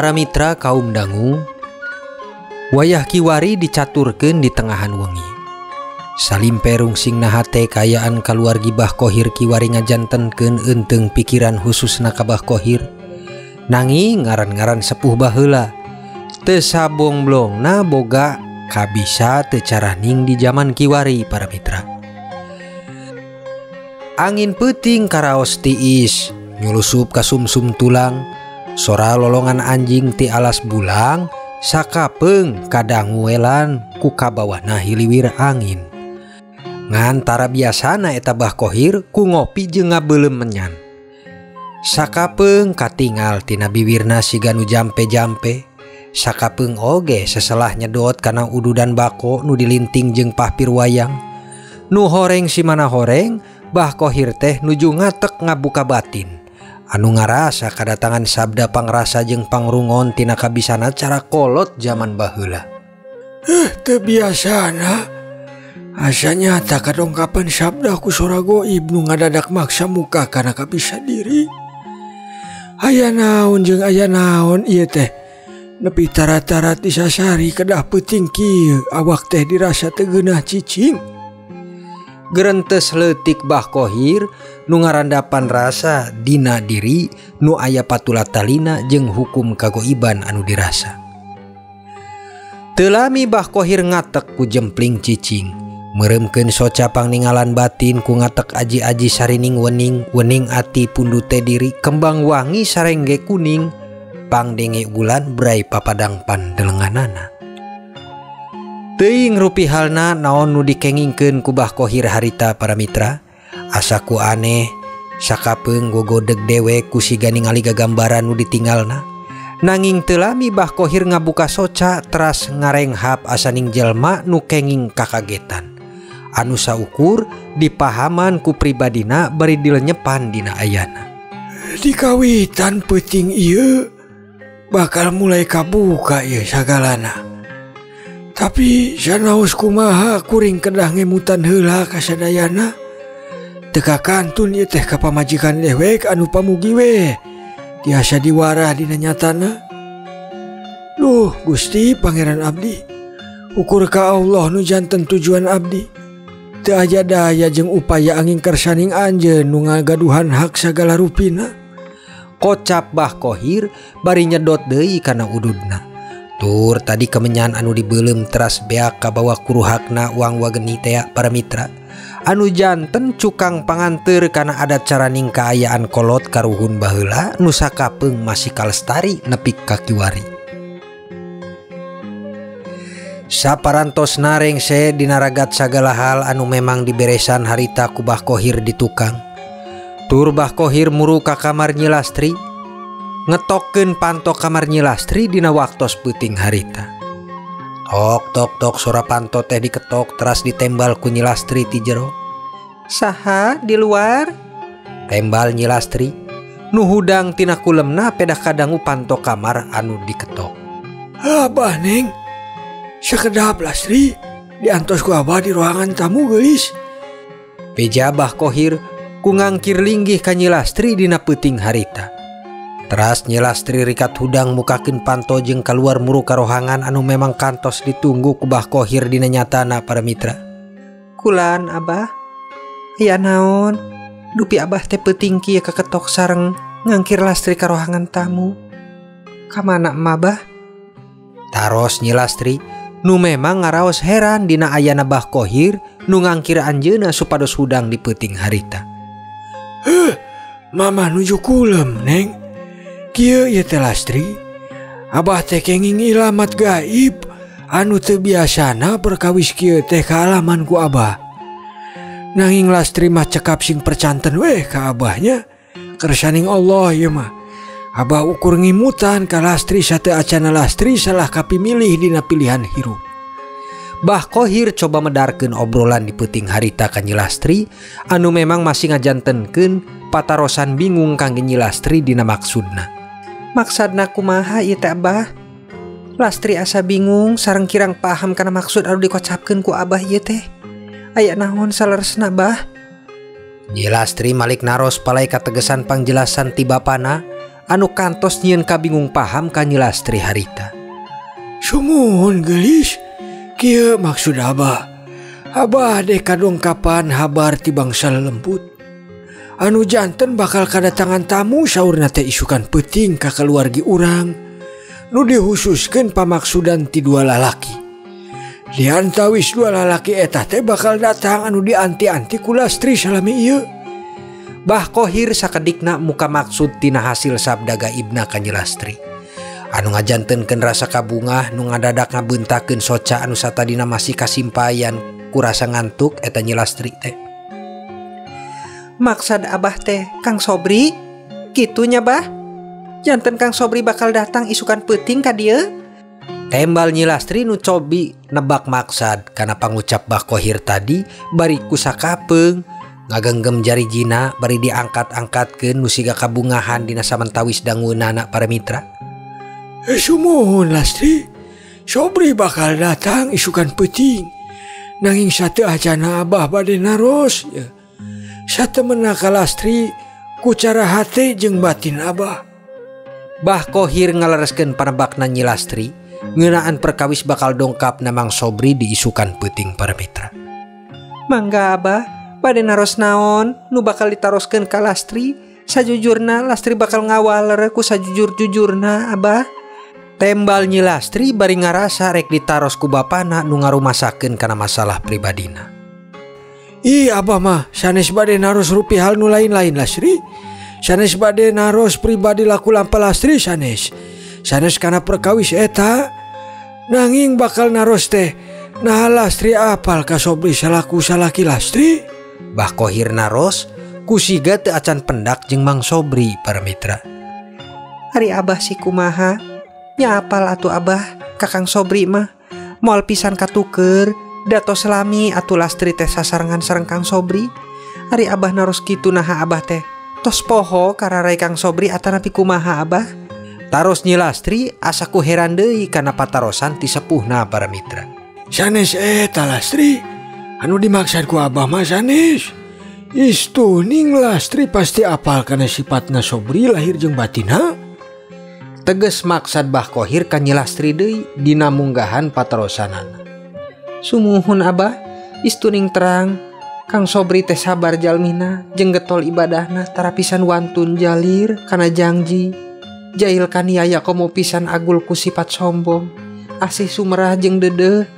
Para mitra kaum dangu, wayah kiwari dicaturkeun di tengahan wengi. Salimpe rungsingna hate kaayaan kaluargi Bah Kohir kiwari ngajantenkeun eunteung pikiran khususna ka Bah Kohir. Nanging ngaran-ngaran sepuh baheula teu sabongblongna boga kabisa teu caraning di zaman kiwari para mitra. Angin peuting karaos tiis nyulusup ka sumsum tulang, sora lolongan anjing ti alas bulang sakapeung kadanguelan ku kabawana hiliwir angin. Ngantara biasana eta Bah Kohir ku ngopi jeung ngabeuleum menyan. Sakapeung katingal tina biwirna siga nu jampe-jampe. Sakapeung oge seselah nyedot kana ududan bako nu dilinting jeung pahpir wayang. Nu horeng simana horeng, Bah Kohir teh nuju ngatek ngabuka batin. Anu ngarasa kadatangan sabda pangrasa jeung pangrungon tina kabisana cara kolot zaman baheula. Teu biasana. Asa nyata kadongkapan sabda ku sora goib nu ngadadak maksa muka kana kabisa diri. Aya naon jeung aya naon ieu teh. Nepi tara-tara ti sasari kedah peuting kieu awak teh dirasa teu geunah cicing. Gerentes leutik Bah Kohir nu ngarandapan rasa dina diri nu aya patulatalina jeung hukum kagoiban anu dirasa. Teu lami Bah Kohir ngatek ku jempling cicing, meureumkeun soca pangningalan batin ku ngatek aji-aji sarining wening, wening ati pundute diri kembang wangi sarengge kuning, pangdenge bulan brai papadang pandelenganana. Teuing rupi halna naon nu dikengingkeun ku Bah Kohir harita para mitra, asa ku aneh sakapeung gogodeg dewek ku siga ningali gagambaran nu ditinggalna. Nanging teu lami Bah Kohir ngabuka soca teras ngarenghap asaning jelma nu kenging kakagetan. Anu saukur dipahaman ku pribadina bari dilenyepan dina ayana. Dikawitan peuting ieu bakal mulai kabuka ieu sagalana. Tapi sanaos kumaha kuring kedah ngemutan heula ka sadayana. Teu kakantun ieu teh ka pamajikan dewek anu pamugi we. Tiasa diwarah dina nyatana. Duh Gusti Pangeran Abdi, ukur ka Allah nu janten tujuan abdi. Teu aya daya jeung upaya angin kersaning anjeun nu ngagaduhan hak sagala rupina. Kocap Bah Kohir bari nyedot deui kana ududna. Tur tadi kemenyan anu dibeuleum teras beak kabawa kuruhakna uang wageni tea para mitra. Anu janten cukang panganteur kana adat caraning kaayaan kolot karuhun baheula nu sakapeung masih kalestari nepi ka kiwari. Saparantos narengse dina ragat sagala hal anu memang diberesan harita ku Bah Kohir di tukang. Tur Bah Kohir muru ka kamar Nyi Lastri, ngetokkeun panto kamar Nyi Lastri dina waktos peuting harita. Tok tok tok sora panto teh diketok teras ditembal ku Nyi Lastri ti jero. Saha di luar? Tembal Nyi Lastri nu hudang tina kulemna pedah kadangu panto kamar anu diketok. Abah Neng, sakedap Lastri diantos ku abah di ruangan tamu geulis. Beja Bah Kohir ku ngangkir linggih ka Nyi Lastri dina peuting harita. Teras Nyi Lastri rikat hudang mukakeun panto jeung kaluar muru karohangan anu memang kantos ditunggu ku Bah Kohir dina nyatana para mitra. Kulan abah, aya naon? Dupi abah teh peuting kieu kaketok sareng ngangkir Lastri karohangan tamu. Kamana emak bah? Taros Nyi Lastri nu memang ngaraos heran dina ayana Bah Kohir nu ngangkir anjeunna supados hudang di peuting harita. Heuh, mama nuju kulem Neng. Kieu ieu teh Lastri, abah teh kenging ilamat gaib anu teu biasana perkawis kieu teh kaalaman ku abah. Nanging Lastri mah cekap sing percanten weh ka abahnya. Kersaning Allah ieu mah. Abah ukur ngimutan ka Lastri sateu acana Lastri salah kapimilih dina pilihan hirup. Bah Kohir coba medarkeun obrolan di peuting harita ka Nyi Lastri anu memang masih ngajantenkeun patarosan bingung kangge Nyi Lastri dina maksudna. Maksudna kumaha ieu teh Abah? Lastri asa bingung sareng kirang paham kana maksud anu dikocapkeun ku Abah ieu teh. Aya naon saleresna Bah? Nyi Lastri malik naros palai kategesan pangjelasan ti bapana anu kantos nyieun kabingung paham ka Nyi Lastri harita. Sumuhun geulis, kieu maksud Abah. Abah deh kadongkapan habar ti bangsa lelembut. Anu janten bakal kadatangan tamu saurna teh isukan peuting ka kaluargi urang. Nu dihususkeun pamaksudan ti dua lalaki. Diantawis dua lalaki eta teh bakal datang anu dianti-anti ku Lastri salami ieu. Bah Kohir sakedikna muka maksud tina hasil sabda gaibna ka Nyi Lastri. Anu ngajantenkeun rasa kabungah nu ngadadak ngabeuntakeun soca anu satadina masih kasimpayan ku rasa ngantuk eta Nyi Lastri teh. Maksad Abah teh Kang Sobri kitunya Bah. Janten Kang Sobri bakal datang isukan peuting ka dieu. Tembal Nyi Lastri nu cobi nebak maksad kana pangucap Bah Kohir tadi bari ku sakapeung ngagenggem jari jina bari diangkat-angkatkeun nu siga kabungahan dina samantawis dangueunana para mitra. Sumuhun Lastri, Sobri bakal datang isukan peuting. Nanging sateuacana Abah bade naros ya. Satemena ka Lastri ku cara hate jeung batin Abah. Bah Kohir ngalereskeun panebakna Nyi Lastri ngeunaan perkawis bakal dongkap na Mang Sobri diisukan peuting para mitra. Mangga Abah bade naros naon nu bakal ditaroskeun ka Lastri, sajujurna Lastri bakal ngawaler ku sajujur-jujurna Abah. Tembal Nyi Lastri bari ngarasa rek ditaros ku bapana nu ngarumasakeun kana masalah pribadina. Ih Abah mah sanes bade naros rupi hal nu lain-lain Lastri. Sanes bade naros pribadi laku lampah Lastri sanes. Sanes kana perkawis eta. Nanging bakal naros teh nah Lastri apal ka Sobri salaku salaki Lastri. Bah Kohir naros kusiga teu acan pendak jeung Mang Sobri para mitra. Ari Abah si kumaha? Nya apal atuh Abah Kakang Sobri mah moal pisan katuker dato selami atuh Lastri teh sasarengan sareng Kang Sobri. Ari Abah naros kitu naha Abah teh tos poho kararai Kang Sobri atanapi kumaha Abah. Taros Nyi Lastri asa ku heran deui kana patarosan ti sepuhna para mitra. Sanes eta Lastri anu dimaksad ku Abah mah sanes. Istuning Lastri pasti apal kana sifatna Sobri lahir jeung batinna. Teges maksad Bah Kohir ka Nyi Lastri deui dina munggahan patarosanana. Sumuhun Abah, istuning terang Kang Sobri teh sabar jalmina jeung getol ibadahna tarapisan wantun jalir kana jangji. Jail kaniaya komo pisan agul ku sifat sombong, asih sumerah jeung dedeh,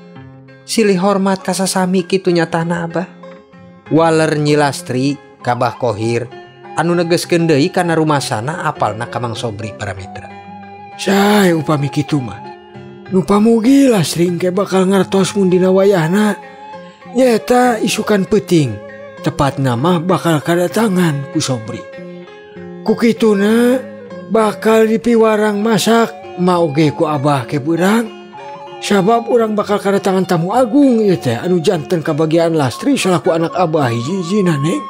silih hormat ka sasami kitu nyatana Abah. Waler Nyi Lastri ka Bah Kohir anu negeskeun deui kana rumasana apalna ka Mang Sobri para mitra. Sae upami kitu mah. Nu pamugi Lastri engke bakal ngartos mun dina wayahna nyaeta isukan peuting. Tepatna mah bakal kadatangan ku Sobri. Ku kituna bakal dipiwarang masak ma oge ku Abah ke beurang. Sabab urang bakal kadatangan tamu agung ieu teh anu janten kabagian Lastri salaku anak Abah hiji-hijina Neng.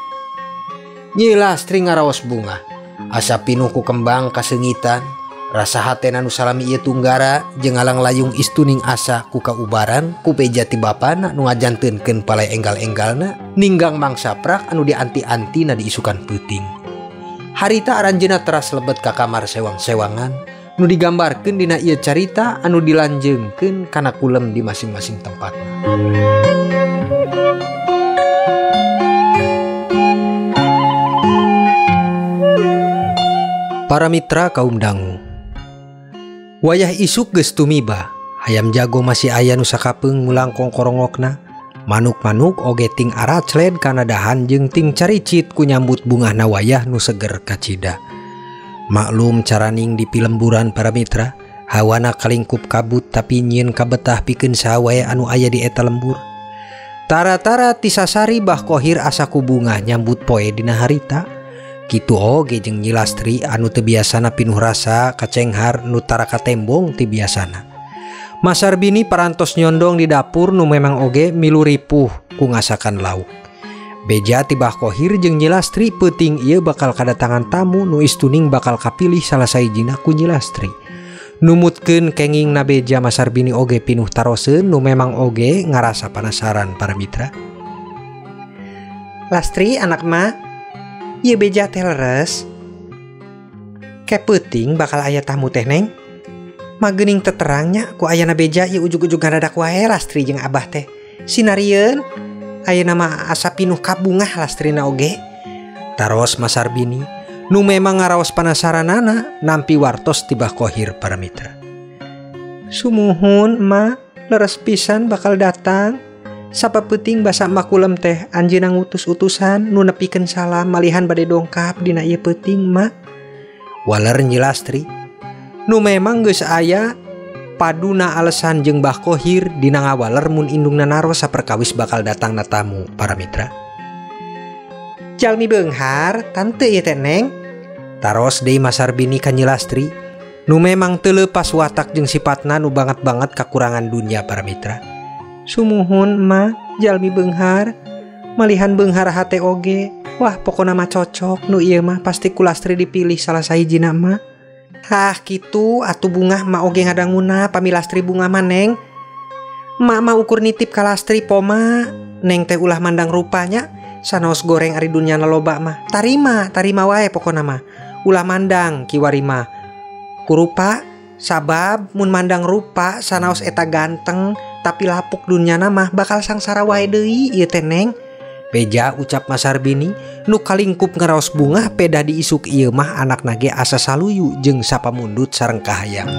Nyi Lastri ngaraos bunga asa pinuh ku kembang kaseungitan. Rasa hatena nu salami ieu tunggara jeung ngalang-layung istuning asa ku kaubaran ku beja ti bapana nu ngajantenkeun palai enggal-enggalna ninggang Mang Saprak anu dianti-antina diisukan peuting. Harita aranjeunna teras lebet ka kamar sewang-sewangan nu digambarkeun dina ieu carita anu dilanjeungkeun kana kulem di masing-masing tempat. Para mitra kaum dangu, wayah isuk geus tumiba, hayam jago masih aya nu sakapeung mulangkong korongokna, manuk-manuk oge ting aracled kana dahan jeung ting caricit ku nyambut bungahna wayah nu seger kacida. Maklum caraning di pilemburan para mitra, hawana kalingkup kabut tapi nyieun kabetah pikeun saha wae anu aya di eta lembur. Tara-tara tisasari Bah Kohir asa ku bungah nyambut poe dina harita. Kitu oge jeung Nyi Lastri anu teu biasana pinuh rasa kacenghar nu tara katembong ti biasana. Masar bini parantos nyondong di dapur nu memang oge milu ripuh ku ngasakan lauk. Beja ti Bah Kohir jeung Nyi Lastri peuting ieu bakal kadatangan tamu nu istuning bakal kapilih salah sahijina ku Nyi Lastri. Numutkeun kenging na beja Masar bini oge pinuh taroseun nu memang oge ngarasa panasaran para mitra. Lastri anak ma, ieu beja teh leres. Ke peuting bakal aya tamu teh Neng. Magening teterangnya ku ayana beja ieu ujug-ujug ngadadak wae Lastri jeung Abah teh. Sinarieun ayeuna mah asa pinuh kabungah Lastrina oge. Taros Mas Sarbini nu memang ngaraos panasaranana nampi wartos ti Bah Kohir para mitra. Sumuhun ma leres pisan bakal datang. Sapa peuting basa makulem teh anjeunna ngutus utusan nu nepikeun salam malihan bade dongkap dina ieu peuting ma. Waler Nyi Lastri nu memang geus aya paduna alasan jeung Bah Kohir dina ngawaler mun indungna naros saperkawis bakal datang na tamu para mitra. Jalmi beunghar tante ieu teh Neng. Taros deui Mas Sarbini ka Nyi Lastri nu memang teu leupas watak jeung sipatna nu banget-banget kakurangan dunya para mitra. Sumuhun ma jalmi beunghar malihan beunghar hate oge. Wah pokona mah cocok nu ieu mah pasti ku Lastri dipilih salah sahijina mah. Hah kitu atuh bungah ma oge ngadanguna pami Lastri bunga mah Neng. Mak mah ukur nitip ka Lastri poma Neng teh ulah mandang rupanya sanaos goreng ari dunyana loba mah. Tarima tarima wae pokona mah. Ulah mandang kiwari mah ku rupa sabab mun mandang rupa sanaos eta ganteng tapi lapuk dunyana mah bakal sangsara wae deui ieu teh Neng. Beja ucap Mas Sarbini nu kalingkup ngaraos bungah peda diisuk ieu mah anakna ge asa saluyu jeung sapamundut sareng kahayang.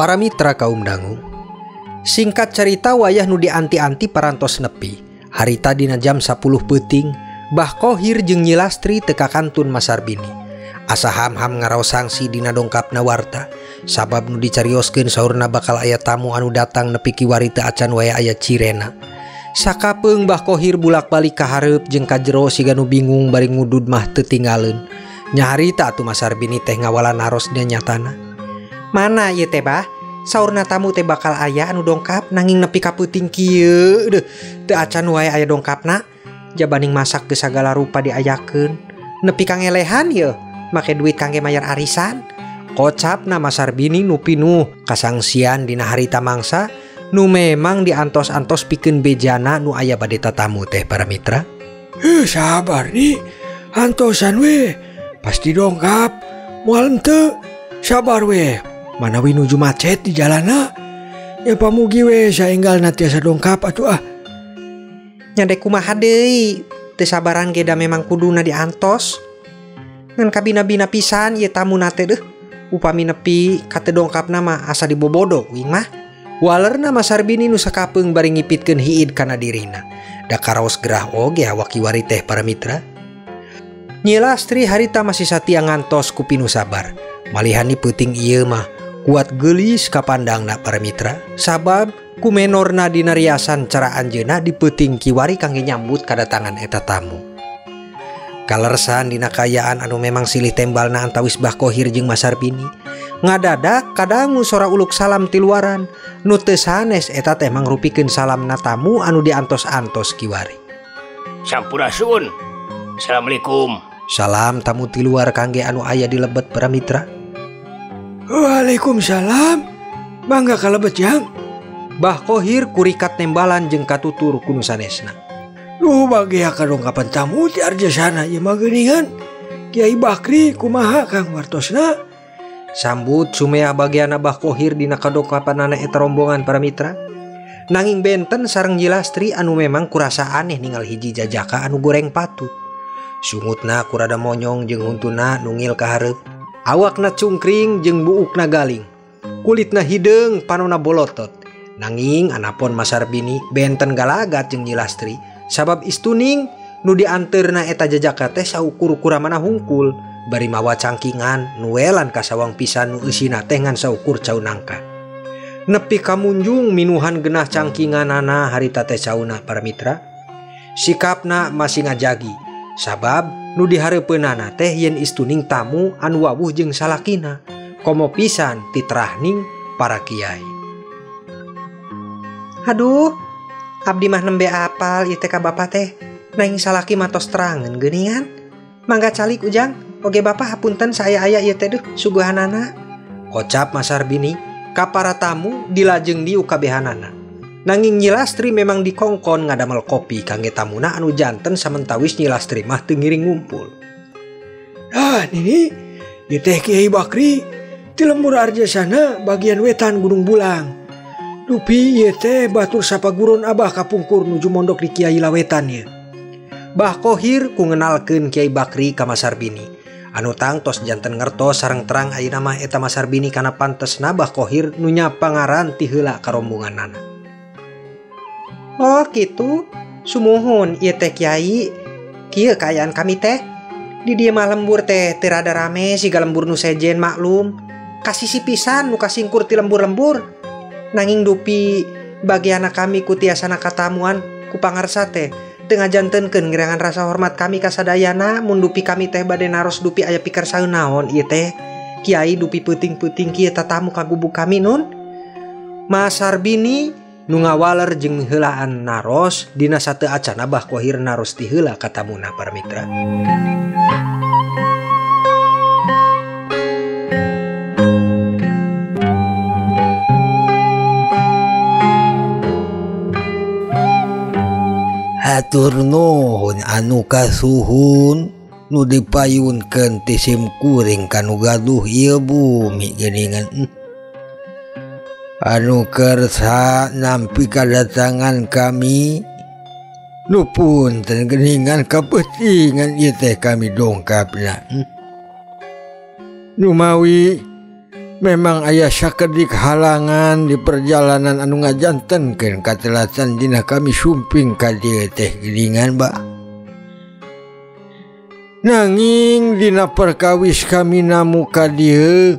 Para mitra kaum dangu, singkat cerita wayah nu dianti-anti parantos nepi. Harita dina jam 10 peuting, Bah Kohir jeung Nyi Lastri teu kakantun Mas Sarbini. Asa ham-ham ngaraos sangsi dina dongkapna warta, sabab nu dicarioskeun saurna bakal aya tamu anu datang nepi kiwari teu acan wae aya cirena. Sakapeung Bah Kohir bulak-balik ka hareup jeung ka jero siga nu bingung bari ngudud mah teu tinggaleun. Nyaharita atuh Mas Sarbini teh ngawala naros dina nyatana. Mana ieu teh Bah? Saurna tamu teh bakal aya anu dongkap nanging nepi ka peuting kieu deuh teu acan wae aya dongkapna. Jabaning masak geus sagala rupa diayakeun nepi ka ngelehan yeuh make duit kangge mayar arisan. Kocapna Mas Sarbini nu pinuh kasangsian dina harita mangsa nu memang diantos-antos pikeun bejana nu aya bade tatamu teh para mitra. Sabar nih antosan we pasti dongkap moal henteu sabar we. Manawi nuju macet di jalana ya pamugi we saenggalna tiasa dongkap atuh ah. Nyade kumaha deui teu sabaran ge da memang kuduna diantos. Ngan kabina-bina pisan ieu tamuna teh deuh upami nepi ka teu dongkapna mah asa dibobodo uing mah. Walerna Mas Sarbini nu sakapeung bari ngipitkeun hiid kana dirina. Da karaos gerah oge awak kiwari teh para mitra. Nyi Lastri harita masih satia ngantos ku pinu sabar. Malihan peuting ieu mah kuat geulis kapandangna para mitra sabab kumenorna dina riasan cara anjeunna di peuting kiwari kangge nyambut kadatangan eta tamu. Kalersan dina kaayaan anu memang silih tembalna antawis Bah Kohir jeung Mas Sarbini. Ngadadak kadangu sora uluk salam ti luaran nu teu sanes eta teh mangrupikeun salamna tamu anu diantos-antos kiwari. Sampurasun. Assalamualaikum. Salam tamu ti luar kangge anu aya di lebet para mitra. Waalaikumsalam. Mangga kalebet jang. Bah Kohir kurikat nembalan jeung katutur ku nu sanesna. Duh bagea kadongkapan tamu ti Arjasana ieu mah geuningan. Kiai Bakri kumaha Kang wartosna? Sambut sumea bagiana Bah Kohir dina kadongkapanana eta rombongan para mitra. Nanging benten sareng Nyi Lastri anu memang kurasa aneh ningal hiji jajaka anu goreng patut. Sungutna kurada monyong jeung huntuna nungil ka hareup. Awakna cungkring jeung buukna galing. Kulitna hideung panona bolotot. Nanging anapon Mas Sarbini benten galagat jeung Nyi Lastri sabab istuning nu dianteurna eta jajaka teh saukur ukuramana hungkul bari mawa cangkingan nuelan kasawang pisan nu eusina teh ngan saukur cau nangka. Nepi kamunjung minuhan genah cangkinganana harita teh cauna para mitra. Sikapna masih ngajagi sabab nu dihareupeunana teh yen istuning tamu anu wawuh jeung salakina komo pisan titrahning para kiai. Aduh, abdi mah nembe apal ieu teh ka bapa teh. Nanging salaki mah tos terangeun geuningan. Mangga calik Ujang. Oge bapak hapunten saya aya ieu teh duh suguhanana. Kocap Mas Sarbini ka para tamu dilajeng diuk kabehanana. Nanging Nyi Lastri memang dikongkon ngadamel kopi kangge tamuna anu janten samentawis Nyi Lastri mah teu ngiring ngumpul. Ah nini, ieu teh Kiai Bakri ti lembur Arjasana bagian wetan Gunung Bulang. Dupi ieu teh batur sapaguron abah kapungkur nuju mondok di Kiai Lawetan ieu. Bah Kohir ku ngenalkeun Kiai Bakri ka Mas Sarbini. Anu tangtos janten ngertos sareng terang ayeuna mah eta Mas Sarbini kana pantesna Bah Kohir nu nyapa ngaran ti heula ka rombonganana. Oh kitu, sumuhun ieu teh Kiai. Kieu kaayaan kami teh. Di dieu mah lembur teh teu rada rame siga lembur nu sejen maklum. Kasisi pisan nu kasingkur ti lembur-lembur. Nanging dupi bagiana kami ku tiasana katamuan ku pangarsa teh teu ngajantenkeun ngirangan rasa hormat kami ka sadayana mun dupi kami teh bade naros dupi aya pikersaeun naon ieu teh. Kiai dupi peuting-peuting kieu tatamu ka gubuk kami nun. Mas Sarbini nu ngawaler jeung heulaan naros dina sateu acana Bah Kohir naros ti heula ka tamuna para mitra. Hatur nuhun anu kasuhun nu dipayunkeun ti simkuring kanu gaduh ieu bumi geuningan. Anu kersa nampi kadatangan kami nu punten geuningan kapeutingan ieu teh kami dongkapna. Numawi memang aya sakedik halangan di perjalanan anu ngajantenkeun katelatan dina kami sumping ka dieu teh geuningan ba. Nanging dina perkawis kami namu ka dieu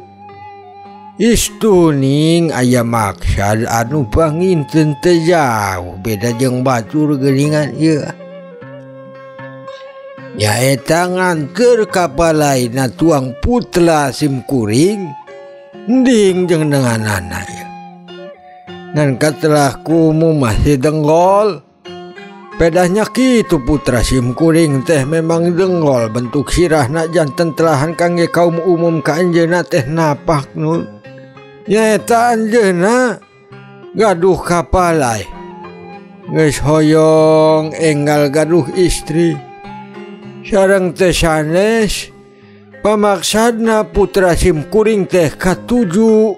istuning aya maksad anu panginten teu jauh beda jeung batur geuningan ieu. Nyaeta nganteur kapalaina tuang putra simkuring ending jeung denganana ieu. Ngan katelah kumu masih denggol. Pedahnya kitu putra simkuring teh memang denggol bentuk sirahna janten telahan kangge kaum umum ka anjeunna teh napak nun. Nyaeta anjeunna gaduh kapalai geus hoyong enggal gaduh istri sareng teh sanes pamaksadna putra simkuring teh katuju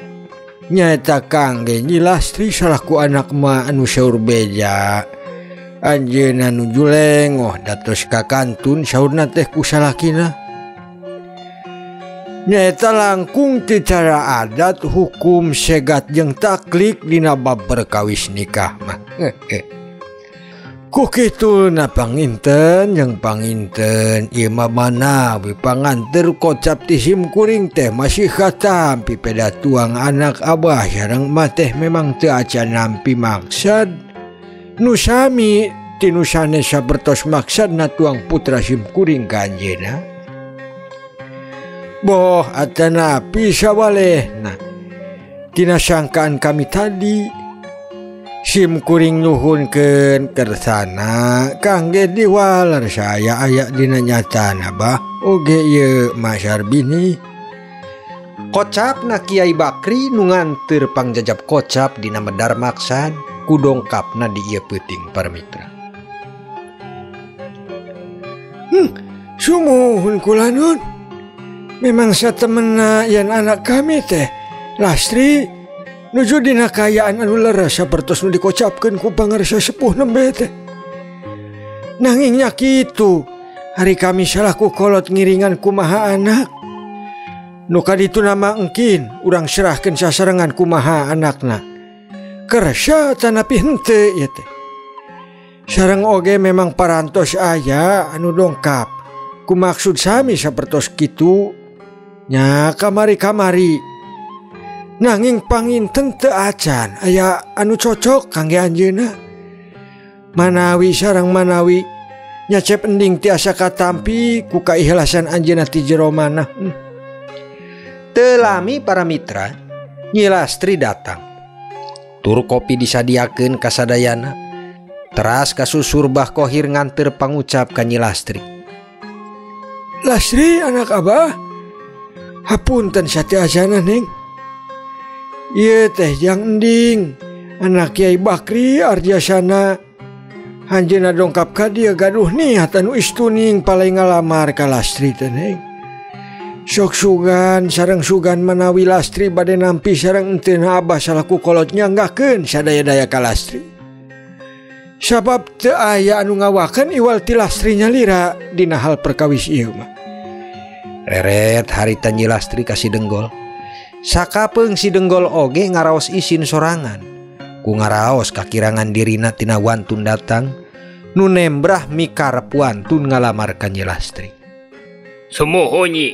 nyaeta kangge Nyi Lastri salaku anak ma anu saur beja anjeunna nuju lengoh datos ka kantun saurna teh ku salakina. Nyaeta langkung ti cara adat hukum segat jeung taklik dina bab perkawis nikah mah. Ku kituna panginten jeung panginten ieu mah manawi panganteur kocap ti simkuring teh masih katampi peda tuang anak abah sareng mah teh memang teu acan nampi maksad nu sami ti nu sanes sapertos maksadna tuang putra simkuring ka anjeunna. Boh atanapi sawalehna tina sangkaan kami tadi simkuring nuhunkeun kersana kangge diwaler saya aya dina nyatana bah oge ieu Mas Sarbini. Kocapna Kiai Bakri nu nganteur pangjajab kocap dina medar maksad ku dongkapna di ieu peuting para mitra. Sumuhun kula nun. Memang satemena yen anak kami teh Lastri nuju dina kaayaan anu leres sapertos nu dikocapkeun ku pangarsa sepuh nembe teh. Nanging nya kitu hari kami salaku kolot ngiringan kumaha anak. Nu kadituna mah engkin urang serahkeun sasarengan kumaha anakna. Kersa tanapi henteu ieu teh. Sareng oge memang parantos aya anu dongkap ku maksud sami sapertos kitu. Nya kamari-kamari nanging panginten teu acan aya anu cocok kangge anjeunna. Manawi sareng manawi nyacep ending tiasa katampi ku kaikhlasan anjeunna ti jero manah. Teu lami para mitra, Nyi Lastri datang. Tur kopi disadiakeun ka sadayana. Teras kasusur Bah Kohir nganteur pangucap ka Nyi Lastri. Lastri anak abah. Hapunten sateuacanna Neng. Ieu teh jang Ending, anak Kiai Bakri Arjasana. Anjeunna dongkap ka dieu gaduh niat anu istuning palai ngalamar ka Lastri teh Neng. Sok sugan sareng sugan manawi Lastri bade nampi sareng henteu abah salaku kolot nyanggakeun sadaya-daya ka Lastri. Sabab teu aya anu ngawakeun iwal ti Lastri nyalira dina hal perkawis ieu mah. Reret harita Nyi Lastri ka si Denggol. Sakapeung si Denggol oge ngaraos isin sorangan. Ku ngaraos kakirangan dirina tina wantun datang nu nembrah mikarep wantun ngalamar ka Nyi Lastri. Sumuhun Nyi.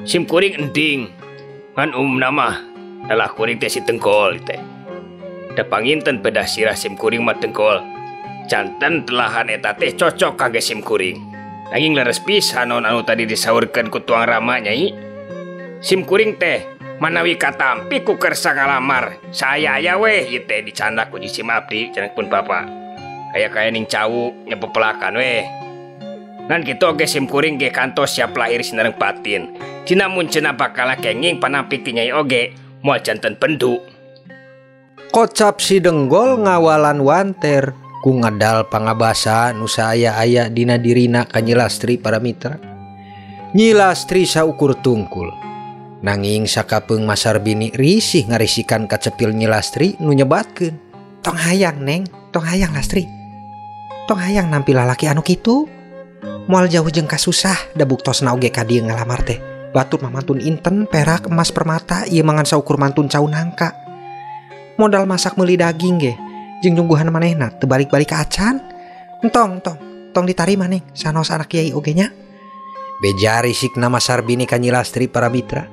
Sim kuring ending. Ngan umumna mah lalah kuring teh si Denggol teh. Da panginten bedah sirah sim kuring mah Dengkol. Janten telahan eta teh cocok kangge sim kuring. Nanging leres pisan naon anu tadi disaurkeun ku tuang Rama Nyai. Sim kuring teh manawi katampi ku kersa ngalamar. Saya aya weh ieu teh dicandak ku sim abdi cenah pun bapa. Aya-kaya ning cau nyepepelakan weh. Ngan kitu oge sim kuring ge kantos siap lahir sinareng batin. Cina mun cenah bakal kenging panampi ti Nyai oge moal janten bendu. Kocap si Denggol ngawalan wanter ku ngedal pangabasa nu saaya-aya dina dirina ka Nyi Lastri para mitra. Nyi Lastri saukur tungkul. Nanging sakapeung Masarbini risih ngarisikan kacepil Nyi Lastri nu nyebatkeun. Tong hayang Neng, tong hayang Lastri. Tong hayang nampi lalaki anu kitu. Moal jauh jeung kasusah da buktosna oge ka dieu ngalamar teh. Batur mah mantun inten, perak, emas permata, ieu mangan saukur mantun cau nangka. Modal masak meuli daging ge jeung nyungguhan manehna teu balik-balik ka acan. Entong tong tong ditarima Neng sanaos anak kiai oge nya. Beja risikna Masarbini ka Nyi Lastri para mitra.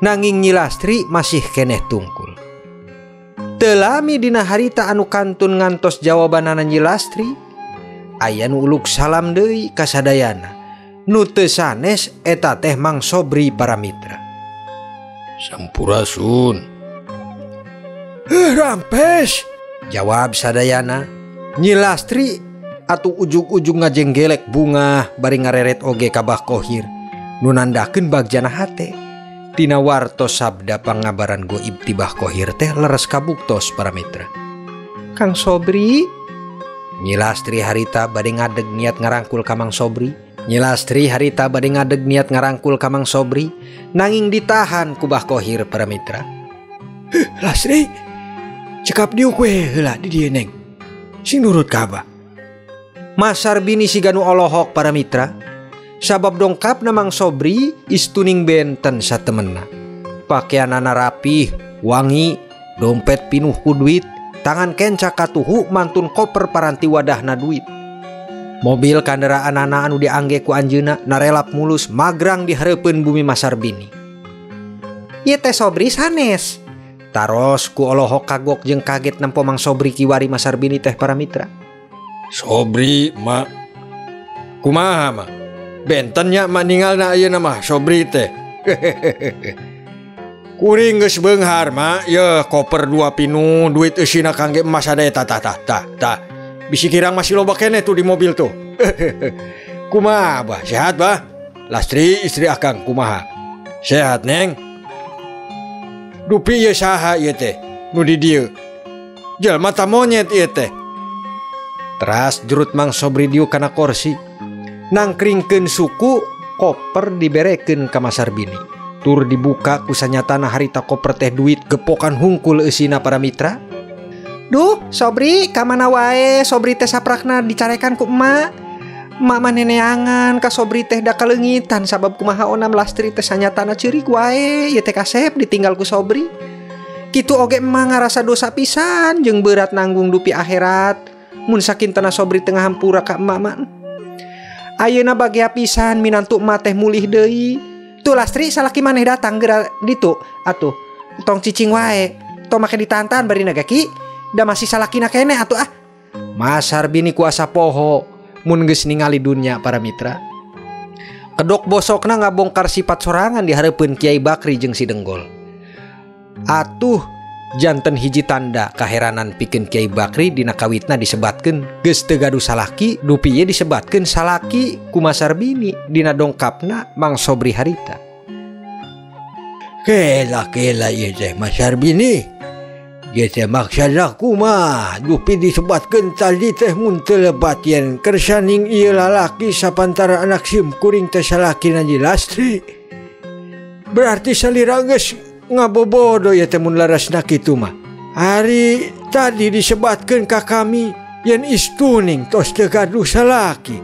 Nanging Nyi Lastri masih keneh tungkul. Teu lami dina harita anu kantun ngantos jawabanana Nyi Lastri, aya nu uluk salam deui ka sadayana. Nu teu sanes eta teh Mang Sobri para mitra. Sampurasun. Rampes, jawab sadayana. Nyi Lastri atuh ujug-ujug ngajenggelek bunga bari ngareret oge ka Bah Kohir nu nandakeun bagjana hate. Tina wartos sabda pangabaran goib ti Bah Kohir teh leres kabuktos para mitra. Kang Sobri, Nyi Lastri harita bade ngadeg niat ngarangkul ka Mang Sobri. Nyi Lastri harita bade ngadeg niat ngarangkul ka Mang Sobri, nanging ditahan ku Bah Kohir para mitra. Lastri, cekap diuk we heula di dieu Neng. Sing nurut ka abah. Masarbini siga nu olohok para mitra. Sabab dongkapna Mang Sobri istuning benten satemenna. Pakeanana rapih, wangi, dompet pinuh ku duit, tangan kenca katuhu mantun koper paranti wadahna duit. Mobil kandaraanana anu diangge ku anjeunna narelap mulus magrang di hareupeun bumi Masarbini. Ieu teh Sobri sanes. Taros ku olohok kagok jeung kaget nempo Mang Sobri kiwari Masarbini teh para mitra. Sobri mak kumaha mak? Benten nya mak ningalna ayeuna mah Sobri teh. Kuring geus beunghar mak, ye koper 2 pinuh, duit eusina kangge emas ada eta tah tah tah tah. Bisi kirang masih loba keneh tuh di mobil tuh. Kumaha bah, sehat bah? Lastri istri akang kumaha? Sehat Neng? Dupi ieu saha ieu teh nu di dieu? Jelma ta monyet ieu teh. Teras jurut Mang Sobri dieu kana korsi. Nangkringkeun suku koper diberekeun ka Masarbini. Tur dibuka ku sanyatana harita koper teh duit gepokan hungkul eusina para mitra. Duh, Sobri ka mana wae? Sobri teh saprakna dicarekan ku emak. Emak mah neneangan ka Sobri teh da kaleungitan sabab kumaha onam Lastri teh sanyatana ceurik wae ieu teh kasep ditinggal ku Sobri. Kitu oge emak ngarasa dosa pisan jeung berat nanggung dupi akhirat. Mun sakintena Sobri tengah hampura ka emak mah. Ayeuna bagea pisan minantu emak teh mulih deui. Tuh Lastri salaki maneh datang geura ditu atuh. Tong cicing wae, tong make ditantan bari naga ki. Da masih salakina keneh atuh ah. Masarbini kuasa poho mun geus ningali dunya para mitra. Kedok bosokna ngabongkar sifat sorangan di hareupeun Kiai Bakri jeung si Denggol. Atuh Janten hiji tanda kaheranan pikeun Kiai Bakri dina kawitna disebatkeun geus teu gaduh salaki dupi ieu disebatkeun salaki ku Mas Sarbini dina dongkapna Mang Sobri harita. Kela-kela ieu teh Mas Sarbini. Ieu teh maksudna kumaha dupi disebatkeun tadi teh mun teu lebat yen kersaning ieu lalaki sapantara anak sim kuring teh salakina Nyi Lastri. Berarti salira geus ngabobodo ya teh mun larasna kitu mah. Hari tadi disebatkeun ka kami yen istuning tos teu gaduh salaki.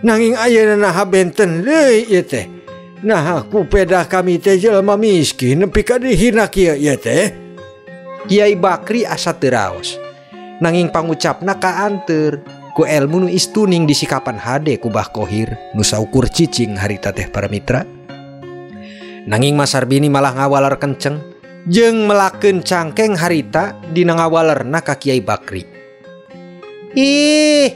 Nanging ayeuna naha benten deui ieu teh. Nah ku pedah kami teh jelema miskin nepi ka dihina kieu ieu teh. Kiai Bakri asa teu raos. Nanging pangucapna kaanteur ku elmu nu istuning disikapan hade ku Bah Kohir nu saukur cicing harita teh para mitra. Nanging Mas Sarbini malah ngawaler kenceng jeung melakeun cangkeng harita dina ngawalerna ka Kiai Bakri. Ih,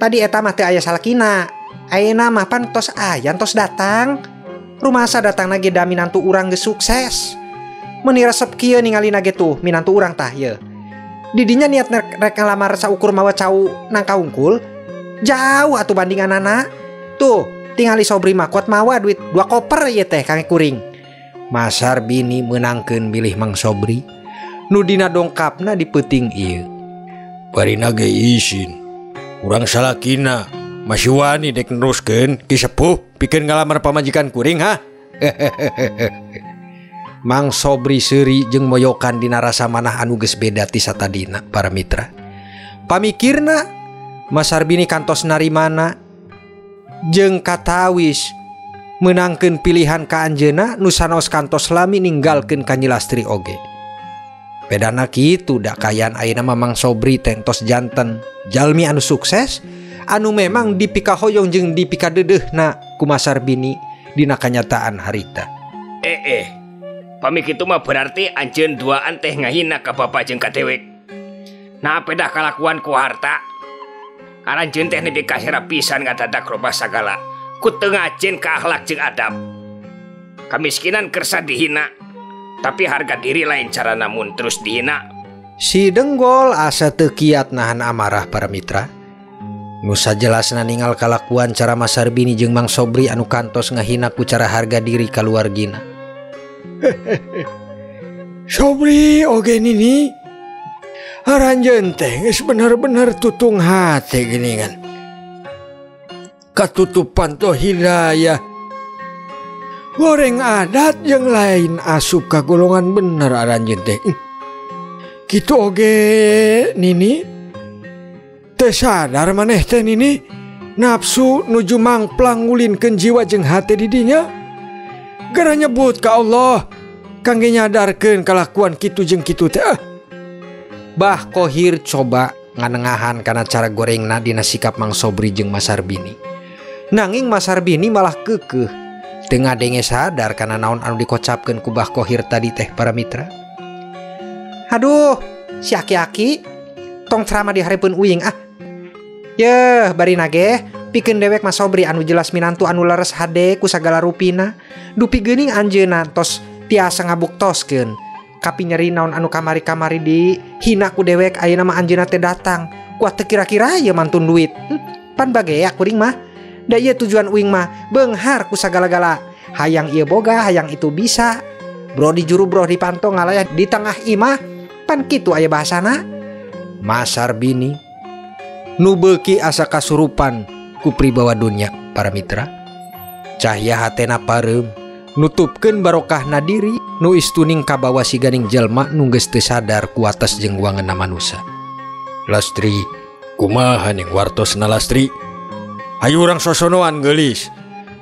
tadi eta mah teu aya salakina. Ayeuna mah pan tos aya tos datang. Rumasa datangna ge da minantu urang geus sukses. Meuni resep kieu ningalina ge tuh minantu urang tah ye. Didinya niat rek ngalamar saukur mawa cau nangka unggul. Jauh atuh bandinganana. Tuh, tingali Sobri mah kuat mawa duit 2 koper ieu teh kangge kuring. Mas Sarbini meunangkeun bilih Mang Sobri nu dina dongkapna di peuting ieu. Barina ge isin. Urang salakina masih wani dek neruskeun ki sepuh pikeun ngalamar pamajikan kuring ha. Mang Sobri seuri jeung moyokan dina rasa manah anu geus beda ti satadina para mitra. Pamikirna Mas Sarbini kantos narimana jeung katawis meunangkeun pilihan ka anjeunna nu sanaos kantos lami ninggalkeun ka Nyi Lastri oge. Bedana kitu da kaayaan ayeuna mah Mang Sobri teh tos janten jalmi anu sukses anu memang dipikahoyong jeung dipikadeudeuna ku Mas Sarbini dina kanyataan harita. Pami kitu mah berarti anjeun duaan teh ngahina ka bapa jeung ka dewek. Nah pedah kalakuan ku harta. Aranjeun teh nepi ka sera pisan ngadadak robah sagala. Ku teu ngajin ka akhlak jeung adab. Kamiskinan kersa dihina, tapi harga diri lain cara namun terus dihina. Si Denggol asa teu kiat nahan amarah para mitra. Nu sajelasna ningal kalakuan cara Mas Sarbini jeung Mang Sobri anu kantos ngahina ku cara harga diri kaluargina. Sobri oge nini aranjeun teh geus bener-bener tutung hate geuningan. Katutupan toh hidayah. Goreng adat yang lain asup ka golongan bener aranjeun teh. Kitu oge nini teu sadar maneh teh nini nafsu nuju mangplang ngulinkeun jiwa jeung hate di dinya. Gara nyebut ka Allah kangge nyadarkeun kalakuan kitu jeung kitu teh. Bah Kohir coba nganengahan kana cara gorengna dina sikap Mang Sobri jeung Mas Sarbini. Nanging Mas Sarbini malah keukeuh teu ngadenge sadar kana naon anu dikocapkeun ku Bah Kohir tadi teh para mitra. Aduh, si aki-aki tong ceramah di hareupeun uing ah. Yeuh, bari nage pikeun dewek Mas Sobri anu jelas minantu anu leres hade ku sagala rupina. Dupi geuning anjeunna tos tiasa ngabuktoskeun. Kapi nyeri naon anu kamari-kamari di hina ku dewek ayeuna mah anjeunna teh datang. Kuat teu kira-kira ieu mantun duit. Pan bagea kuring mah. Da ieu tujuan uing mah beunghar ku sagala-gala. Hayang ieu boga, hayang itu bisa. Bro di juru bro di panto ngalayah di tengah imah. Pan kitu aya bahasana. Mas Sarbini nu beuki asa kasurupan ku pribawa dunya para mitra. Cahya hatena pareum nutupkeun barokahna diri nu istuning kabawa siganing jelma nu geus teu sadar ku atas jeung wangeunna manusa. Lastri, kumaha ning wartosna Lastri? Hayu urang sosonoan geulis.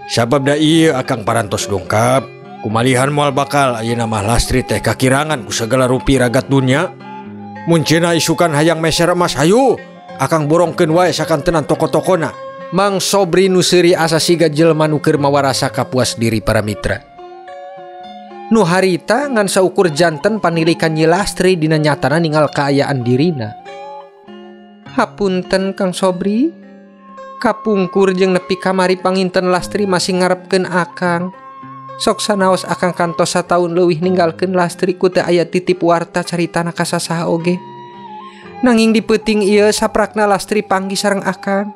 Sabab da ieu akang parantos dongkap, kumalihan moal bakal ayeuna mah Lastri teh kakirangan ku sagala rupi ragat dunya. Mun cenah isukan hayang meser emas hayu, akang borongkeun wae sakantenan toko-tokona. Mang Sobri nu seuri asa siga jelema nu keur mawa rasa kapuas diri para mitra. Nu harita ngan saukur janten panilikan Nyi Lastri dina nyatana ningal kaayaan dirina. Hapunten Kang Sobri, kapungkur jeung nepi kamari panginten Lastri masih ngarepkeun akang. Sok sanaos akang kantos sataun leuwih ninggalkeun Lastri ku teu aya titip warta caritana ka sasaha oge. Nanging di peuting ieu saprakna Lastri panggih sareng akang.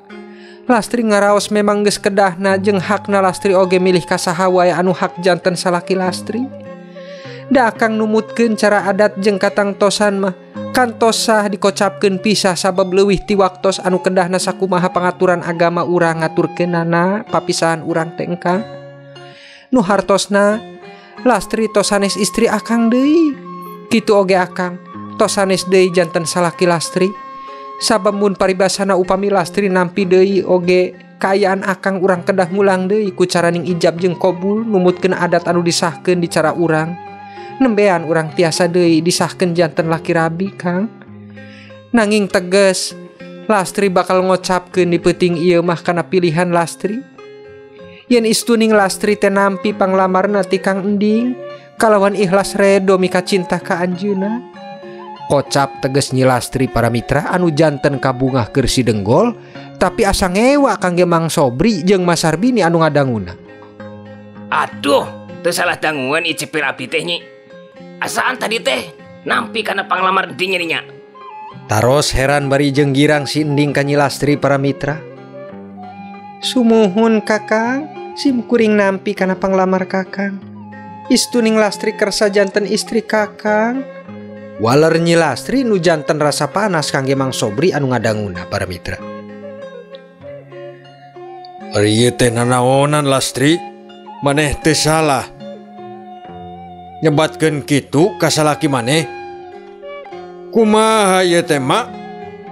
Lastri ngaraos memang geus kedahna jeung hakna Lastri oge milih ka saha wae anu hak janten salaki Lastri. Da akang numutkeun cara adat jeung katangtosan mah kantos sah dikocapkeun pisah sabab leuwih ti waktos anu kedahna sakumaha pangaturan agama urang ngaturkeunana papisahan urang teh engkang. Nu hartosna Lastri tos sanes istri akang deui. Kitu oge akang tos sanes deui janten salaki Lastri. Sabab mun paribasana upami Lastri nampi deui oge kaayaan akang urang kedah ngulang deui ku caraning ijab jeung kobul numutkeun adat anu disahkeun di cara urang. Nembean urang tiasa deui disahkeun janten laki rabi Kang. Nanging teges Lastri bakal ngocapkeun di peuting ieu mah kana pilihan Lastri. Yen istuning Lastri teh nampi panglamarna ti Kang Ending kalawan ikhlas redo mika cinta ka anjeunna. Kocap teges Nyi Lastri para mitra anu janten kabungah keur si Denggol tapi asa ngewa kangge Mang Sobri jeung Mas Sarbini anu ngadanguna. Aduh, teu salah danguan icipir abdi teh nyi. Asaan tadi teh nampi kana panglamar Ending nya. Taros heran bari jeung girang si Ending ka Nyi Lastri para mitra. Sumuhun Kakang, sim kuring nampi kana panglamar Kakang. Istuning Lastri kersa janten istri Kakang. Waler Nyi Lastri nu janten rasa panas kangge Mang Sobri anu ngadanguna para mitra. Ari ieu teh nanaonan Lastri, maneh teu salah. Nyebatkeun kitu ka salaki maneh. Kumaha ieu teh mak?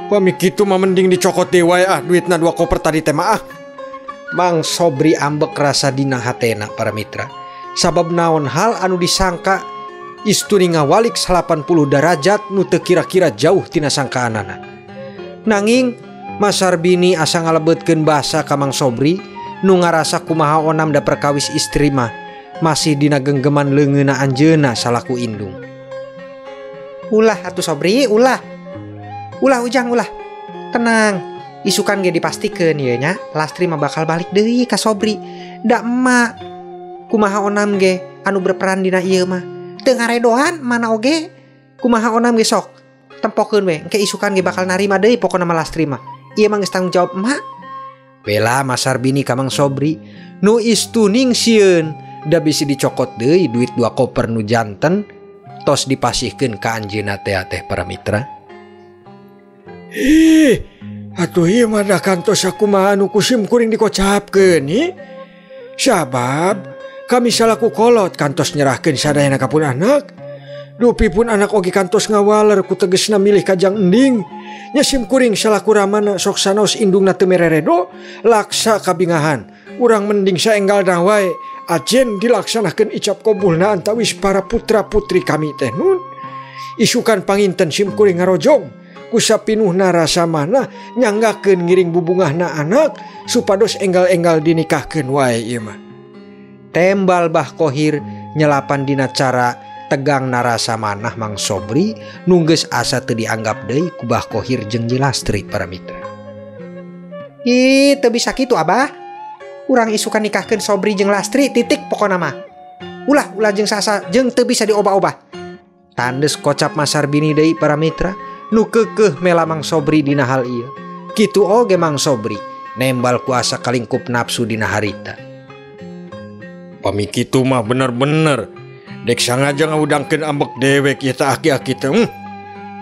Pami kitu mah mending dicokot deui wae ah duitna 2 koper tadi teh mah ah. Mang Sobri ambek rasa dina hatena para mitra. Sabab naon hal anu disangka istuni ngawalik 80 derajat nu teu kira-kira jauh tina sangkaanana. Nanging Mas Sarbini asa ngalebetkeun basa ka Mang Sobri nu ngarasa kumaha onam da perkawis istri mah masih dina genggeman leungeunna anjeunna salaku indung. Ulah atuh Sobri, ulah. Ulah Ujang, ulah. Tenang, isukan ge dipastikeun ieu nya, Lastri mah bakal balik deui ka Sobri. Da emak kumaha onam ge anu berperan dina ieu mah. Teu ngaredohan mana oge kumaha onam ge sok tempokeun we engke isukan ge bakal narima deui pokona mah Lastri mah. Ieu mah geus tanggung jawab emak. Bela Mas Sarbini ka Mang Sobri nu istuning sieun da bisi dicokot deui duit 2 koper nu janten tos dipasihkeun ka anjeunna teh teh para mitra. Ih, atuh ieu mah da kantos sakumaha anu ku sim kuring dikocapkeun hi. Sabab kami salaku kolot kantos nyerahkeun sadayana ka pun anak. Dupi pun anak oge kantos ngawaler ku tegesna milih ka Jang Ending. Nya sim kuring salaku ramana sok sanaos indungna teu mereredo laksa kabingahan. Urang mending saenggalna wae ajen dilaksanakeun icap kobulna antawis para putra putri kami teh nun. Isukan panginten sim kuring ngarojong ku sapinuhna rasa mana nyanggakeun ngiring bubungahna anak supados enggal-enggal dinikahkeun wae ieu mah. Tembal Bah Kohir nyelapan dina cara tegang narasa manah Mang Sobri nu geus asa teu dianggap deui ku Bah Kohir jeung Nyi Lastri para mitra. Ih, teu bisa kitu Abah. Urang isukan nikahkeun Sobri jeung Lastri titik pokona mah. Ulah ulah jeung sasa jeung teu bisa diobah-obah. Tandes kocap Mas Sarbini deui para mitra nu keukeuh mela Mang Sobri dina hal ieu. Kitu oge Mang Sobri nembal kuasa kalingkup nafsu dina harita. Pami kitu mah bener-bener dek sangaja ngahudangkeun ambek dewek ieu teh aki-aki teh.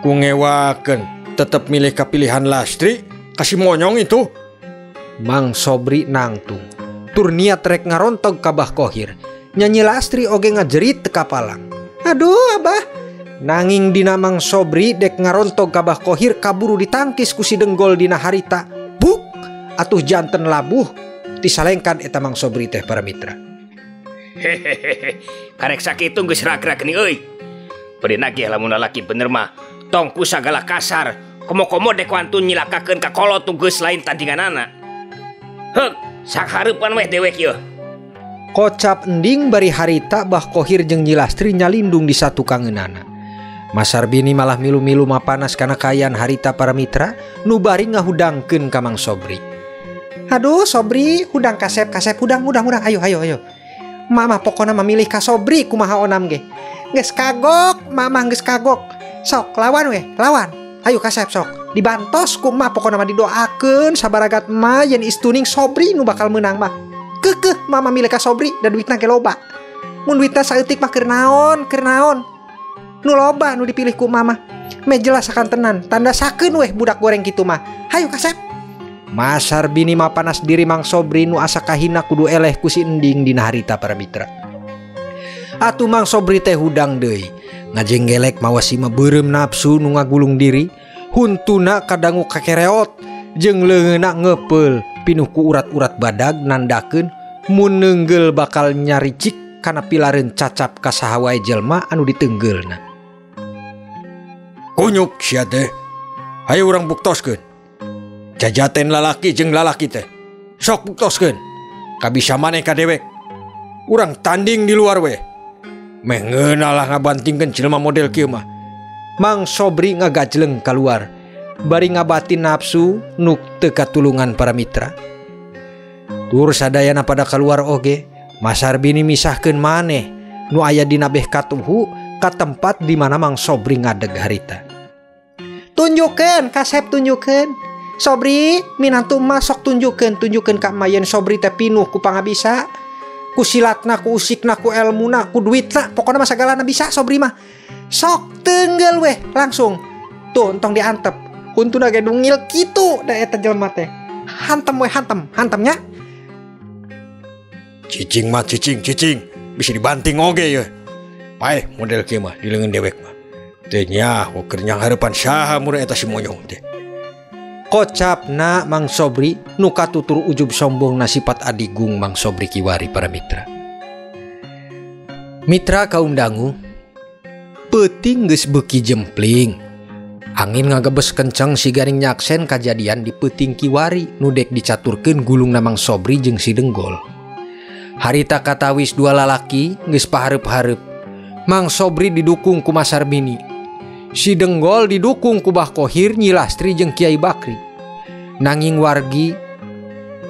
Ku ngewakeun tetep milih kapilihan Lastri kasih monyong itu. Mang Sobri nangtung tur niat rek ngarontog ka Bah Kohir. Nyanyi Lastri oge ngajerit teu kapalang. Aduh Abah. Nanging dina Mang Sobri dek ngarontog ka Bah Kohir kaburu ditangkis ku si Denggol dina harita. Buk atuh janten labuh disalengkan eta Mang Sobri teh para mitra. Hehehe, karek sakitu geus rag-rag geuning euy. Bari nagih lamun lalaki bener mah tong ku sagala kasar, komo-komo dek wantun nyilakakeun ka kolot nu geus lain tandinganana. Heuk, sahareupan weh dewek ieu. Kocap Ending bari harita Bah Kohir jeung Nyi Lastri nyalindung di satu kangeunana. Mas Sarbini malah milu-milu mapanas kana kaayaan harita para mitra nu bari ngahudangkeun ka Mang Sobri. Aduh Sobri, hudang kasep kasep hudang hudang hudang ayo ayo ayo. Mama pokona memilih ka Sobri kumaha onam ge. Geus kagok, mama geus kagok. Sok lawan we, lawan. Ayo kasep sok. Dibantos ku emak pokona mah didoakeun sabaragat emak yen istuning Sobri nu bakal meunang mah. Keukeuh mama milih ka Sobri da duitna ge loba. Mun duitna saeutik mah keur naon, keur naon. Nu loba nu dipilih ku mama. Meh jelas akan tenan, tanda sakeun weh budak goreng kitu mah. Hayu kasep. Masar bini mah panas diri Mang Sobri nu asa kahina kudu eleh ku si Ending dina harita para mitra. Atuh Mang Sobri teh hudang deui. Ngajenggelek mawa si mah beureum nafsu nu ngagulung diri, huntuna kadangu kakereot jeung leungeunna ngepeul pinuh ku urat-urat badag nandakeun mun neunggel bakal nyaricik kana pilareun cacap ka saha wae jelema anu diteunggeulna. Kunyuk sia teh. Hayu urang buktoskeun. Jajaten lalaki jeung lalaki teh. Sok buktoskeun. Kabisa maneh ka dewek. Urang tanding di luar we. Meh ngeunah lah ngabantingkeun jelema model kieu mah. Mang Sobri ngagajleng keluar bari ngabatin nafsu nu teu katulungan para mitra. Tur sadayana pada keluar oge, Masar bini misahkeun maneh nu aya dina beh katuhu ka tempat di mana Mang Sobri ngadeg harita. Tunjukkeun kasep tunjukkeun. Sobri minantu emak sok tunjukkeun, tunjukkeun ka emak yen Sobri teh pinuh ku pangabisa, ku silatna, ku usikna, ku elmuna, ku duitna, pokona mah sagalana bisa Sobri mah. Sok tenggel weh langsung. Tuh entong diantep. Huntuna ge dungil kitu da eta jelema teh. Hantem weh hantem, hantemnya. Cicing mah cicing, cicing bisa dibanting oge ye. Paeh model kieu mah di leungeun dewek mah. Teu nyaho keur nyanghareupan saha mun eta si monyong teh. Kocapna Mang Sobri nu katutur ujub sombong sifat adigung Mang Sobri kiwari para mitra. Mitra kaum dangu, peuting geus beuki jempling. Angin ngagebes kenceng si garing nyaksen kajadian di peuting kiwari nu dek dicaturkeun gulungna Mang Sobri jeung si Denggol. Harita katawis dua lalaki geus pahareup-hareup. Mang Sobri didukung ku Masar Bini. Si Denggol didukung ku Bah Kohir, Nyi Lastri jeung Kiai Bakri. Nanging wargi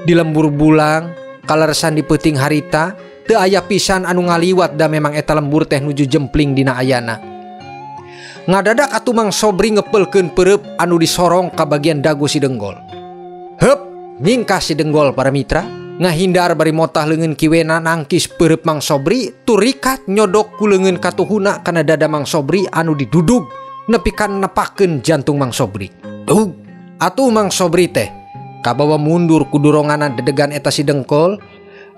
di lembur bulang kaleresan di peuting harita teu aya pisan anu ngaliwat da memang eta lembur teh nuju jempling dina ayana. Ngadadak atuh Mang Sobri ngepeulkeun peureub anu disorong ka bagian dagu si Denggol. Heup, nyingkah si Denggol para mitra, ngahindar bari motah leungeun kiwena nangkis peureub Mang Sobri turikat nyodok ku leungeun katuhuna kana dada Mang Sobri anu didudug nepi ka nepakeun jantung Mang Sobri. Dug, atuh Mang Sobri teh kabawa mundur ku doronganan dedegan eta si Dengkol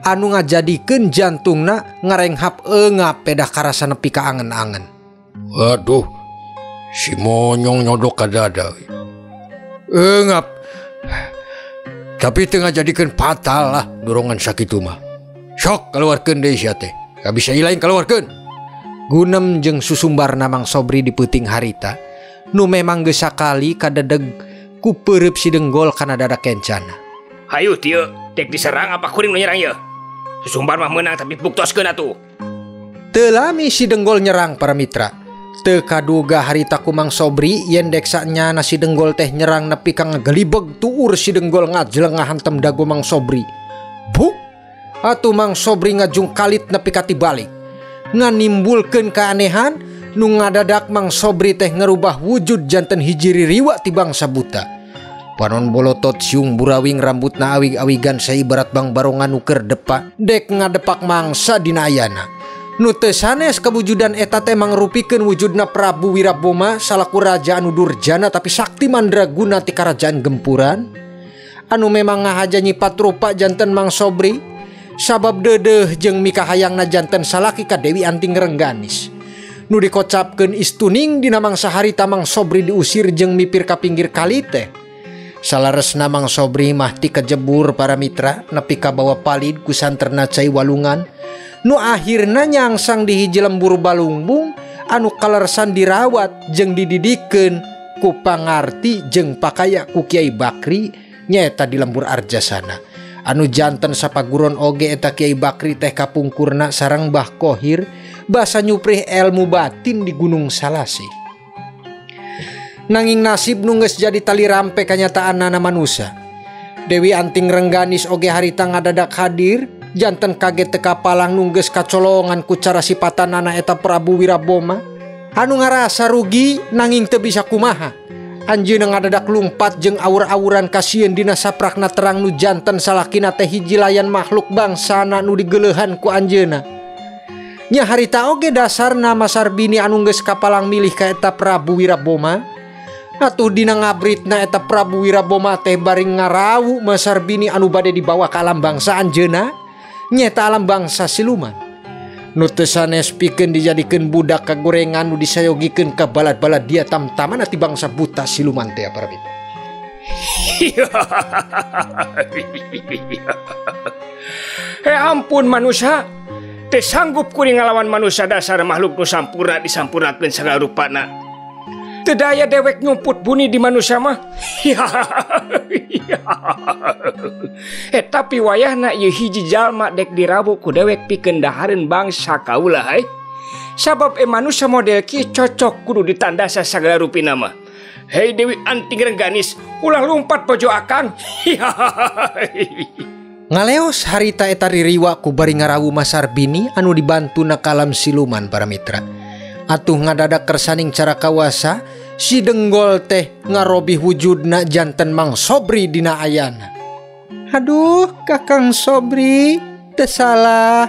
anu ngajadikeun jantungna ngarenghap eungap pedah karasa nepi ka angen-angen. Aduh, si monyong nyodok ka dada. Eungap. Tapi teu ngajadikeun fatal lah dorongan sakitu mah. Sok kaluarkeun deui sia teh. Kabisa lain kaluarkeun. Gunem jeung susumbarna Mang Sobri di peuting harita nu memang geus sakali kadedeg ku peureub si Denggol kana dada kencana. Hayu dieu, dek diserang apa kuring nu nyerang ieu? Susumbar mah meunang tapi buktoskeun atuh. Teu lami si Denggol nyerang para mitra. Teu kaduga harita ku Mang Sobri yen dek sanyana si Denggol teh nyerang nepi ka ngagelibeg tuur si Denggol ngajleng ngahantem dago Mang Sobri. Buk! Atuh Mang Sobri ngajungkalit nepi ka tibalik. Nganimbulkeun keanehan nu ngadadak Mang Sobri teh ngerubah wujud janten hiji ririwa ti bangsa buta. Panon bolotot siung burawing rambutna awig-awigan saibarat bang barongan nu keur depak dek ngadepak mangsa dina ayana. Nu teu sanes kewujudan eta teh mangrupikeun wujudna Prabu Wiraboma salaku raja anu durjana tapi sakti mandraguna ti karajaan Gempuran anu memang ngahaja nyipat rupa janten Mang Sobri sabab deudeuh jeung mikahayangna janten salaki ka Dewi Anting Rengganis. Nu dikocapkeun istuning dina mangsa harita Mang Sobri diusir jeung mipir ka pinggir kali teh. Salaresna Mang Sobri mah ti kejebur para mitra nepi ka bawa palid ku santerna cai walungan nu akhirna nyangsang di hiji lembur balungbung anu kaleresan dirawat jeung dididikeun ku pangarti jeung pakaya ku Kiai Bakri nyaeta di lembur Arjasana. Anu janten sapaguron oge eta Kiai Bakri teh kapungkurna sareng Bah Kohir basa nyuprih elmu batin di Gunung Salasi. Nanging nasib nu geus jadi tali rampe kanyataanana manusa. Dewi Anting Rengganis oge harita ngadadak hadir Janten kaget teu kapalang nu geus kacolongan ku cara sipatanana eta Prabu Wiraboma. Anu ngarasa rugi nanging teu bisa kumaha. Anjeunna ngadadak lumpat jeung aur-auran kasieun dina saprakna terang nu janten salakina teh hiji layan makhluk bangsana nu digeuleuhan ku anjeunna. Nya harita oge dasarna Masarbini anu geus kapalang milih ka eta Prabu Wiraboma. Atuh dina ngabritna eta Prabu Wiraboma teh bari ngarawu Masarbini anu bade dibawa ka alam bangsa anjeunna, nyeta alam bangsa siluman. Nu teu sanes pikeun dijadikeun budak kagorengan nu disayogikeun ka balad-balad dia tamtamana ti bangsa buta siluman teh para mitra. Hei ampun manusia, teu sanggup kuring ngalawan manusia dasar makhluk nu sampurna disampurnakeun sagala rupana. Teu daya dewek nyumput buni di manusia mah. Tapi wayahna ieu hiji jalma dek dirabu ku dewek pikeun dahareun bangsa kaula hai. Sabab manusia model kieu cocok kudu ditandasa sagala rupina mah. Hei Dewi Anting Rengganis, ulah lumpat bojo akang. Ngaleos harita eta ririwa ku bari ngarawu Masarbini anu dibantuna kalam siluman para mitra. Atuh ngadadak kersaning cara kawasa si Denggol teh ngarobih wujudna janten Mang Sobri dina ayana. Aduh Kakang Sobri teu salah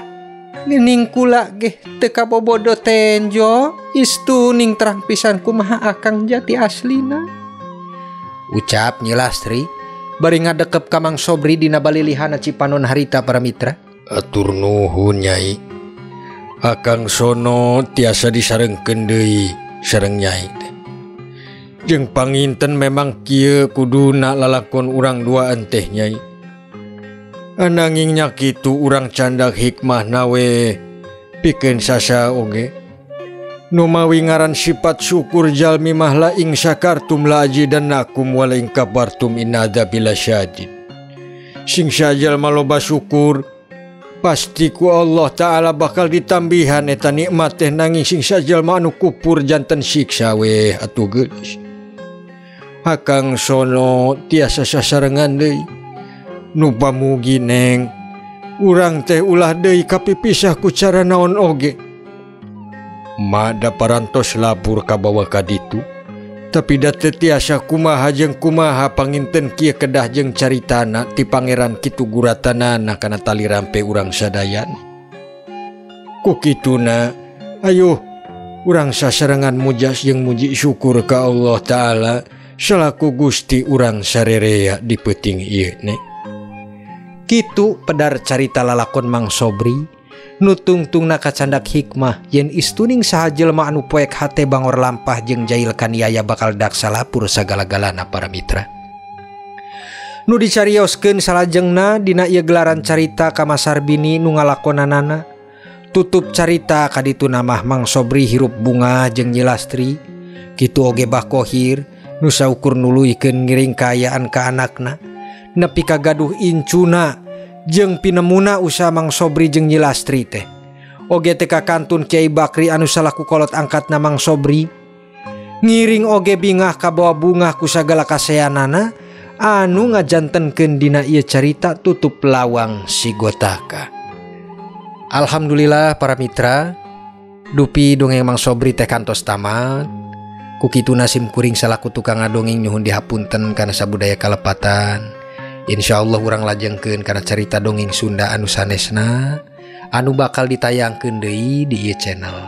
geuning kula ge teu kabobodo tenjo istu ning terang pisan kumaha akang jati aslina. Ucap Nyi Lastri bari ngadekep ka Mang Sobri dina balilihana Cipanon harita para mitra. Atur nuhun Nyai. Akang sono tiasa disarengkeun deui sareng Nyai teh. Jeung panginten memang kieu kuduna lalakon urang duaan teh Nyai. Ananging nya kitu urang candak hikmahna we pikeun sasa oge. Nu mawi ngaran sifat syukur jalmi mah la ing syakartum la azidannakum wa la ing kafartum inna adzabi lasyadid. Sing sajalma loba syukur pasti ku Allah Ta'ala bakal ditambihan eta nikmat teh, nanging sing sajalma anu kupur janten siksa we atuh geulis. Akang sono tiasa sasarengan deui. Nu pamugi neng urang teh ulah deui kapipisah ku cara naon oge. Ma da parantos lapur kabawa ka ditu, tapi da teu tiasa kumaha jeung kumaha panginten kieu kedah jeung caritana ti pangeran kitu guratanana kana tali rampe urang sadayana. Ku kituna ayo urang sasarengan mujas jeung muji syukur ka Allah Ta'ala salaku Gusti urang sarerea di peuting ieu nek. Kitu pedar carita lalakon Mang Sobri nu tungtungna kacandak hikmah yen istuning saha jelema anu poek hate bangor lampah jeung jail kaniaya bakal daksa lapur sagala-galana para mitra. Nu dicarioskeun salajengna dina ieu gelaran carita ka Masarbini nu ngalakonanana. Tutup carita kadituna mah Mang Sobri hirup bunga jeung Nyi Lastri. Kitu oge Bah Kohir nu saukur nuluykeun ngiring kaayaan ka anakna nepi ka gaduh incuna jeung pinemuna usaha Mang Sobri jeung Nyi Lastri teh. Oge teh kakantun Kiai Bakri anu salaku kolot angkatna Mang Sobri. Ngiring oge bingah kabawa bungah ku sagala kaseanana anu ngajantenkeun dina ieu carita tutup lawang Sigotaka. Alhamdulillah para mitra, dupi dongeng Mang Sobri teh kantos tamat. Ku kituna sim kuring salaku tukang ngadongeng nyuhun dihapunten kana sabudaya kalepatan. Insyaallah urang lajengkeun kana carita dongeng Sunda anu sanesna anu bakal ditayangkeun deui di ieu channel.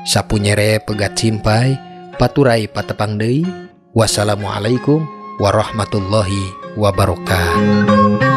Sapu nyere pegat simpai, paturai patepang deui. Wassalamualaikum warahmatullahi wabarakatuh.